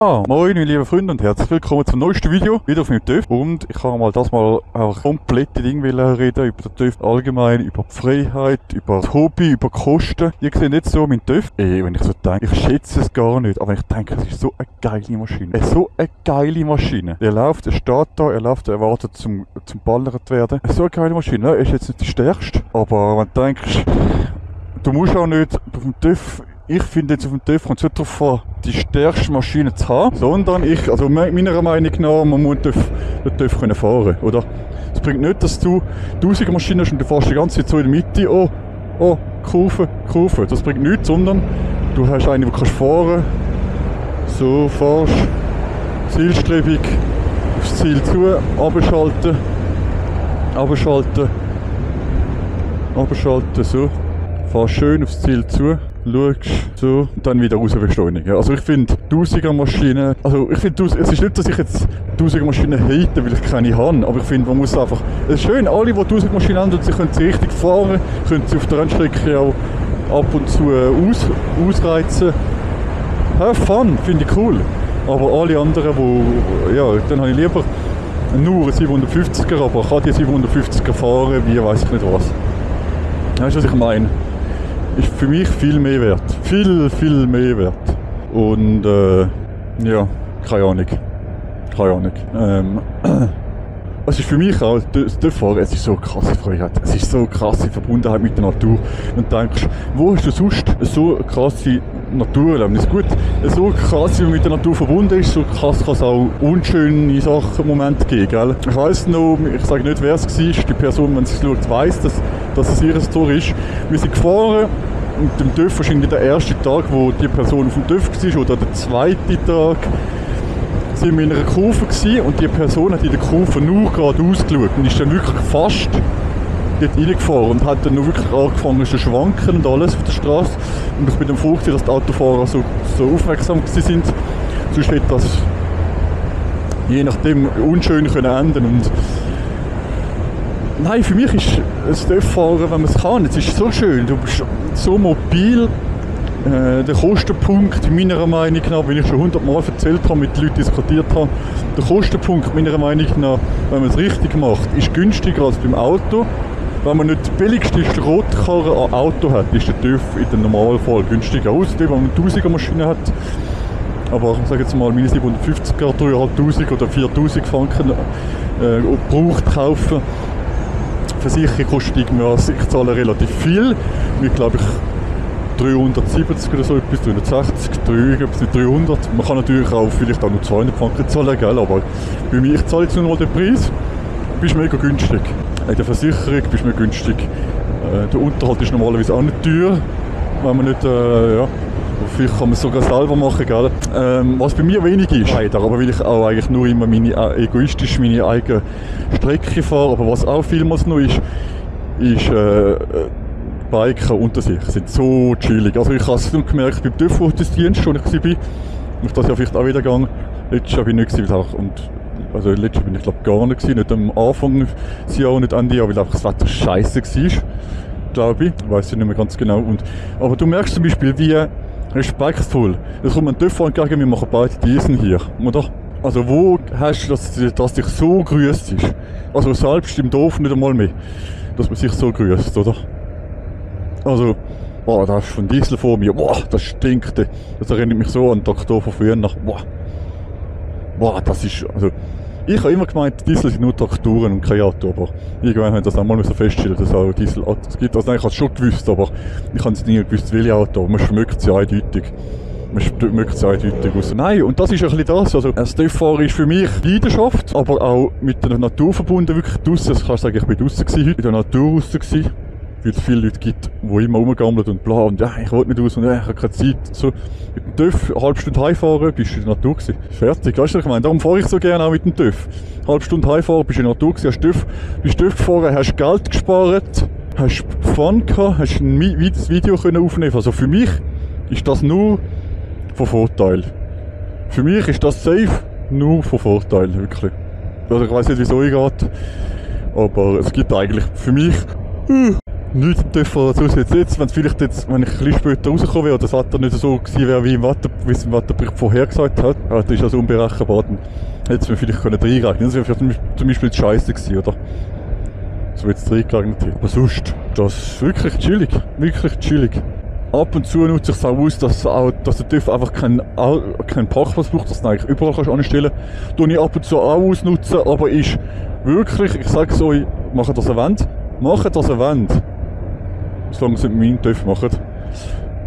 Moin meine lieben Freunde und herzlich willkommen zum neuesten Video, wieder auf meinem TÜV. Und ich kann mal auch komplette Dinge reden, über den TÜV allgemein, über die Freiheit, über das Hobby, über die Kosten. Ihr seht jetzt so meinen TÜV. Wenn ich so denke, ich schätze es gar nicht, aber ich denke, es ist so eine geile Maschine. So eine geile Maschine. Er läuft, er steht da, er wartet zum ballert werden. So eine geile Maschine, er ist jetzt nicht die stärkste, aber wenn du denkst, du musst auch nicht auf dem TÜV. Ich finde jetzt auf dem TÜV kommt es nicht darauf an, die stärkste Maschine zu haben, sondern meiner Meinung nach, man muss den TÜV können fahren, oder? Es bringt nicht, dass du 1000 Maschinen hast und du fährst die ganze Zeit so in der Mitte, Kurve. Das bringt nichts, sondern du hast eine, die kannst fahren, so fährst, zielstrebig, aufs Ziel zu, abschalten, so, fahrst schön aufs Ziel zu. Schaust so und dann wieder raus beschleunigen. Also ich finde 1000er Maschinen, es ist nicht, dass ich jetzt 1000er Maschinen hate, weil ich keine habe, aber ich finde, man muss einfach, es ist schön, alle, die 1000 Maschinen haben, sie können sie richtig fahren, können sie auf der Rennstrecke auch ab und zu ausreizen. Have fun, finde ich cool. Aber alle anderen, dann habe ich lieber nur einen 750er, aber ich kann die 750er fahren, wie weiß ich nicht was. Weißt du, was ich meine? Ist für mich viel mehr wert. Viel mehr wert. Und keine Ahnung. Es ist für mich auch, das TÜV-Fahren, es ist so eine krasse Freiheit. Es ist so eine krasse Verbundenheit mit der Natur. Und du denkst, wo hast du sonst so eine krasse Naturerlebnis? Gut, so krass, wie man mit der Natur verbunden ist, so krass kann es auch unschöne Sachen, Momente geben, gell? Ich weiss noch, ich sage nicht, wer es war, die Person, wenn sie es schaut, weiss, dass es ihre Story ist. Wir sind gefahren und dem TÜV wahrscheinlich der erste Tag, wo die Person auf dem TÜV war, oder der zweite Tag, sind wir in einer Kurve gewesen, und die Person hat in der Kurve nur geradeaus geschaut und ist dann wirklich fast dort reingefahren und hat dann nur wirklich angefangen zu schwanken und alles auf der Straße. Und ich bin dann froh, dass die Autofahrer so aufmerksam sind. Sonst hätte das je nachdem unschön enden können. Und nein, für mich ist das TÜV-Fahren, wenn man es kann, es ist so schön, du bist so mobil. Der Kostenpunkt meiner Meinung nach, wie ich schon 100 Mal erzählt habe, mit Leuten diskutiert habe, der Kostenpunkt meiner Meinung nach, wenn man es richtig macht, ist günstiger als beim Auto. Wenn man nicht die billigste Schrottkarre an Auto hat, ist der TÜV in dem Normalfall günstiger. Außerdem, wenn man eine 1000er Maschine hat, aber ich sage jetzt mal, meine 750er, 3500 oder 4000 Franken gebraucht kaufen. Die Versicherung kostet irgendwie, ich zahle relativ viel, mit glaube ich 370 oder so etwas, 360, 300. Man kann natürlich auch vielleicht auch nur 200 Franken zahlen, gell? Aber bei mir, ich zahle jetzt nur mal den Preis, bist mega günstig. In der Versicherung bist du mega günstig. Der Unterhalt ist normalerweise auch nicht teuer, wenn man nicht, vielleicht kann man es sogar selber machen, gell? Was bei mir wenig ist, leider, aber weil ich auch eigentlich nur immer egoistisch meine eigene Strecke fahre, aber was auch vielmals noch ist Biker unter sich sind so chillig. Also ich habe es nur gemerkt beim TÜV-Dienst, wo ich war, ich das ja vielleicht auch wieder gegangen. Letztes Jahr bin ich nicht letztes Jahr bin ich glaube gar nicht gewesen, nicht am Anfang des Jahres, nicht Ende Jahr, weil einfach das Wetter scheiße war, glaube ich. Weiss ich nicht mehr ganz genau. Aber du merkst zum Beispiel, wie respektvoll. Es kommt ein TÜV entgegen, wir machen beide diesen hier, oder? Also wo hast du, dass dich so grüßt ist? Also selbst im Dorf nicht einmal mehr, dass man sich so grüßt, oder? Also, da ist von Diesel vor mir, das stinkt. Das erinnert mich so an den Traktor von früher nach, das ist, also, ich habe immer gemeint, Diesel sind nur Traktoren und kein Auto, aber irgendwann habe ich das einmal so feststellen, dass es auch Dieselautos gibt. Also, ich habe es schon gewusst, aber ich habe es nie gewusst, welche Auto, aber man schmeckt sie eindeutig. Nein, und das ist ein bisschen das. Also, das TÜV-Fahren ist für mich Leidenschaft, aber auch mit der Natur verbunden, wirklich draussen. Das kannst du sagen, ich bin draussen gewesen, heute in der Natur draussen gewesen. Weil es viele Leute gibt, die immer rumgammeln und bla und ich will nicht raus und ich habe keine Zeit. So, mit dem TÜV eine halbe Stunde heimfahren, bist du in der Natur gewesen. Fertig, weißt du, was ich meine? Darum fahre ich so gerne auch mit dem TÜV. Eine halbe Stunde heimfahren, bist du in der Natur gewesen, bist TÜV gefahren, hast Geld gespart, hast Fun gehabt, hast ein Video können aufnehmen. Also für mich ist das nur von Vorteil. Für mich ist das safe nur von Vorteil, wirklich. Also ich weiss nicht, wieso ich geht, aber es gibt eigentlich für mich Nichts am TÜV zusätzlich. Jetzt, wenn ich ein bisschen später rauskomme wäre, oder das Wetter nicht so gewesen wäre, wie es im Wetterbericht vorhergesagt hat, das ist also unberechenbar, dann hätte es mir vielleicht reinrechnen. Das wäre zum Beispiel jetzt scheiße gewesen, oder? So wie es reingeregnet hat. Aber sonst, das ist wirklich chillig. Wirklich chillig. Ab und zu nutze ich es auch aus, dass der TÜV einfach keinen Parkplatz braucht, dass du eigentlich überall kannst anstellen kannst. Tue ich ab und zu auch ausnutzen, aber ist wirklich, ich sage es euch, macht das Event. Macht das Event. Solange sie meinen TÜV machen.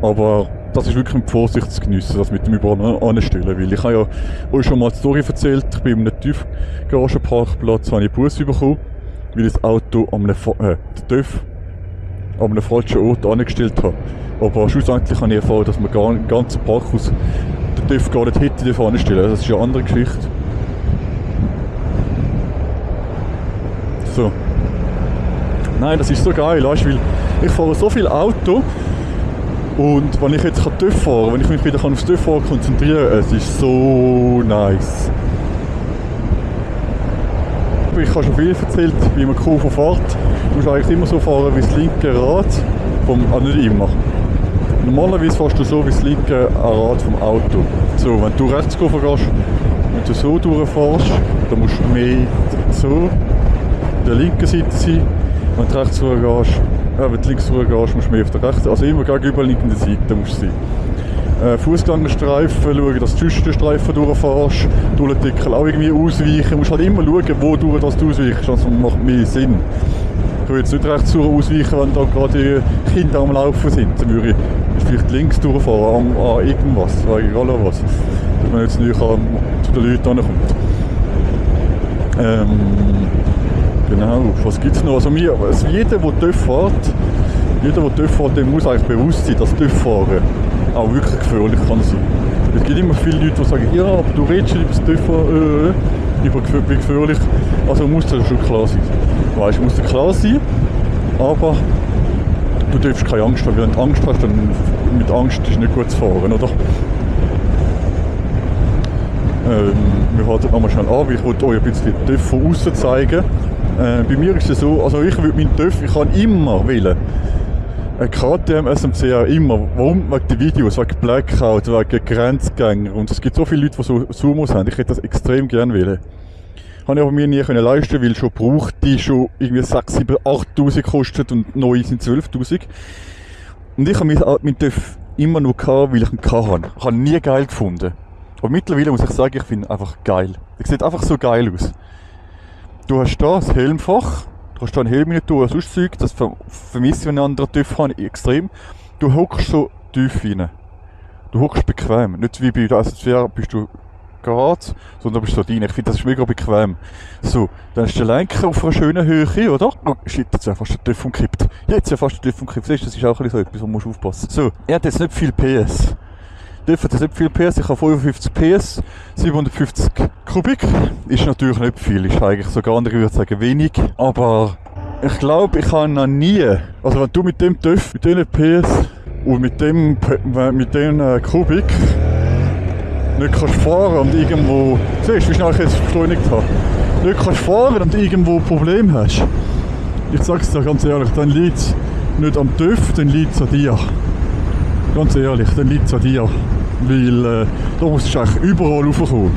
Aber das ist wirklich mit Vorsicht zu geniessen, das mit dem überall anstellen. Weil ich habe ja euch schon mal die Story erzählt, ich bin in einem TÜV-Garagenparkplatz, habe ich Bus bekommen, weil ich das Auto den TÜV an einem falschen Ort angestellt habe. Aber schlussendlich habe ich erfahren, dass man im ganzen Parkhaus den TÜV gar nicht hätte anstellen. Das ist eine andere Geschichte. So. Nein, das ist so geil, weißt du, weil ich fahre so viel Auto und wenn ich jetzt TÜV fahren kann, wenn ich mich wieder aufs TÜV fahren konzentrieren kann, es ist so nice. Ich habe schon viel erzählt, wie man Kurve fährt. Du musst eigentlich immer so fahren wie das linke Rad, nicht immer. Normalerweise fährst du so wie das linke Rad vom Auto. So, wenn du rechts gehst, wenn du so durchfährst, dann musst du mehr so auf der linken Seite sein. Wenn du rechts rübergehst, wenn du links rübergehst, musst du mehr auf der rechten, also immer gegenüberliegende Seite musst du sein. Fußgängerstreifen, schauen, dass du den Streifen durchfährst, Deckel auch irgendwie ausweichen. Du musst halt immer schauen, wo du das ausweichst, das macht mehr Sinn. Ich würde jetzt nicht rechts ausweichen, wenn da gerade Kinder am Laufen sind. Dann würde ich vielleicht links durchfahren, an irgendwas, egal was. Dass man jetzt nicht zu den Leuten ankommt. Genau, was gibt es noch? Also jeder, der TÜV fährt, dem muss eigentlich bewusst sein, dass TÜV fahren auch wirklich gefährlich kann sein. Es gibt immer viele Leute, die sagen, ja, aber du redest über das TÜV, wie gefährlich. Also muss das schon klar sein. Weißt, muss das klar sein, aber du darfst keine Angst haben. Wenn du Angst hast, dann mit Angst ist nicht gut zu fahren, oder? Wir halten nochmal schnell an, weil ich wollte euch ein bisschen den TÜV von außen zeigen. Bei mir ist es so, also ich will meinen TÜV, ich kann immer wählen. KTM, SMCR immer. Warum? Wegen den Videos, wegen Blackout, wegen Grenzgänger. Und es gibt so viele Leute, die so Sumos haben. Ich hätte das extrem gerne wählen. Habe ich aber mir nie leisten, weil schon braucht die schon irgendwie 6, 7, 8'000 kostet und neu sind 12'000. Und ich habe meinen TÜV immer nur gehabt, weil ich ihn hatte. Ich habe ihn nie geil gefunden. Aber mittlerweile muss ich sagen, ich finde ihn einfach geil. Er sieht einfach so geil aus. Du hast da das Helmfach. Du kannst da einen Helm nicht tun oder sonst Zeug, das vermisse ich, wenn ich einen anderen TÜV habe, extrem. Du hockst so tief rein. Du hockst bequem. Nicht wie bei der SSR bist du gerade, sondern bist du da rein. Ich finde, das ist mega bequem. So, dann ist der Lenker auf einer schönen Höhe, oder? Oh, shit, jetzt ist ja fast der TÜV umgekippt. Jetzt ist ja fast der TÜV umgekippt. Siehst du, das ist auch ein bisschen so etwas, wo man aufpassen muss. So, er hat jetzt nicht viel PS. Der hat jetzt nicht viel PS, ich habe 55 PS, 750 Kubik. Ist natürlich nicht viel, ist eigentlich sogar, andere würde sagen wenig. Aber ich glaube, ich habe noch nie, also wenn du mit dem TÜV, mit diesen PS und mit den Kubik nicht kannst fahren und irgendwo, siehst du, wie schnell ich jetzt beschleunigt habe, nicht kannst fahren und irgendwo ein Problem hast. Ich sage es dir ganz ehrlich, dann liegt es nicht am TÜV, dann liegt es an dir. Ganz ehrlich, dann liegt es an dir. Weil da musst du eigentlich überall raufkommen.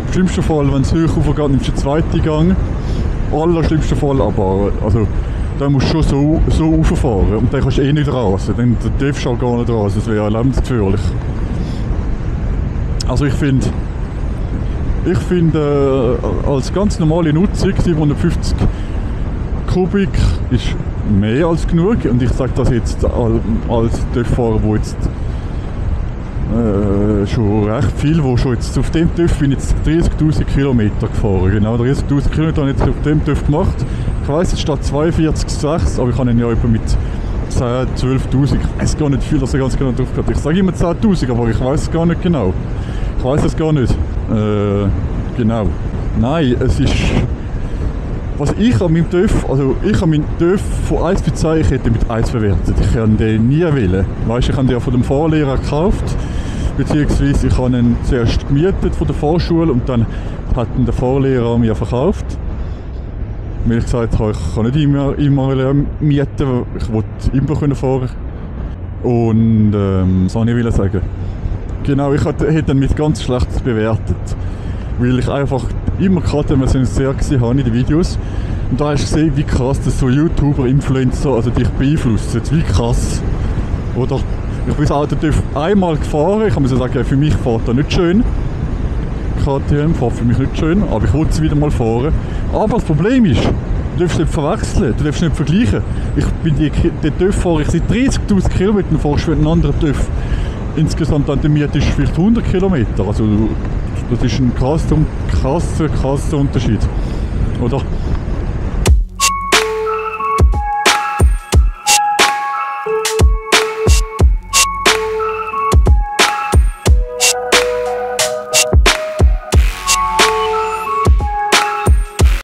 Im schlimmsten Fall, wenn es hoch raufgeht, nimmst du den zweiten Gang. Allerschlimmsten Fall aber, also dann musst du schon so rauffahren und dann kannst du eh nicht rasen. Dann darfst du auch gar nicht rasen, das wäre lebensgefährlich. Also ich finde als ganz normale Nutzung 750 Kubik ist mehr als genug. Und ich sage das jetzt als TÜV-Fahrer, der jetzt schon recht viel, wo schon jetzt auf dem TÜV bin ich jetzt 30'000 Kilometer gefahren. Genau 30'000 Kilometer habe ich jetzt auf dem TÜV gemacht. Ich weiss, es steht 42,6, aber ich habe ihn ja etwa mit 10'000, 12'000. Ich weiss gar nicht viel, dass er ganz genau drauf hat. Ich sage immer 10'000, aber ich weiss es gar nicht genau. Ich weiss es gar nicht. Genau. Nein, es ist... Was ich an meinem TÜV, also ich habe meinen TÜV von 1 bis 10, ich hätte mit 1 verwertet. Ich kann den nie wählen. Weißt, ich habe den ja von dem Fahrlehrer gekauft, beziehungsweise ich habe ihn zuerst gemietet von der Fahrschule und dann hat ihn der Fahrlehrer mir verkauft. Weil ich gesagt habe, ich kann nicht immer mieten, ich wollte immer fahren. Und das wollte ich sagen. Genau, ich hätte dann mit ganz schlecht bewertet. Weil ich einfach immer gerade, wenn wir sehr gesehen haben in den Videos, und da hast du gesehen, wie krass das so YouTuber, Influencer, also dich beeinflussen. Wie krass. Oder ich bin das Auto einmal gefahren, ich kann mir so sagen, für mich fährt das nicht schön. KTM fährt für mich nicht schön, aber ich wollte es wieder mal fahren. Aber das Problem ist, du darfst nicht verwechseln, du darfst nicht vergleichen. Ich bin den TÜV fahre ich seit 30'000 Kilometern, fahrst du einen anderen TÜV. Insgesamt an der Miete ist vielleicht 100 Kilometer. Also das ist ein krasser Unterschied. Oder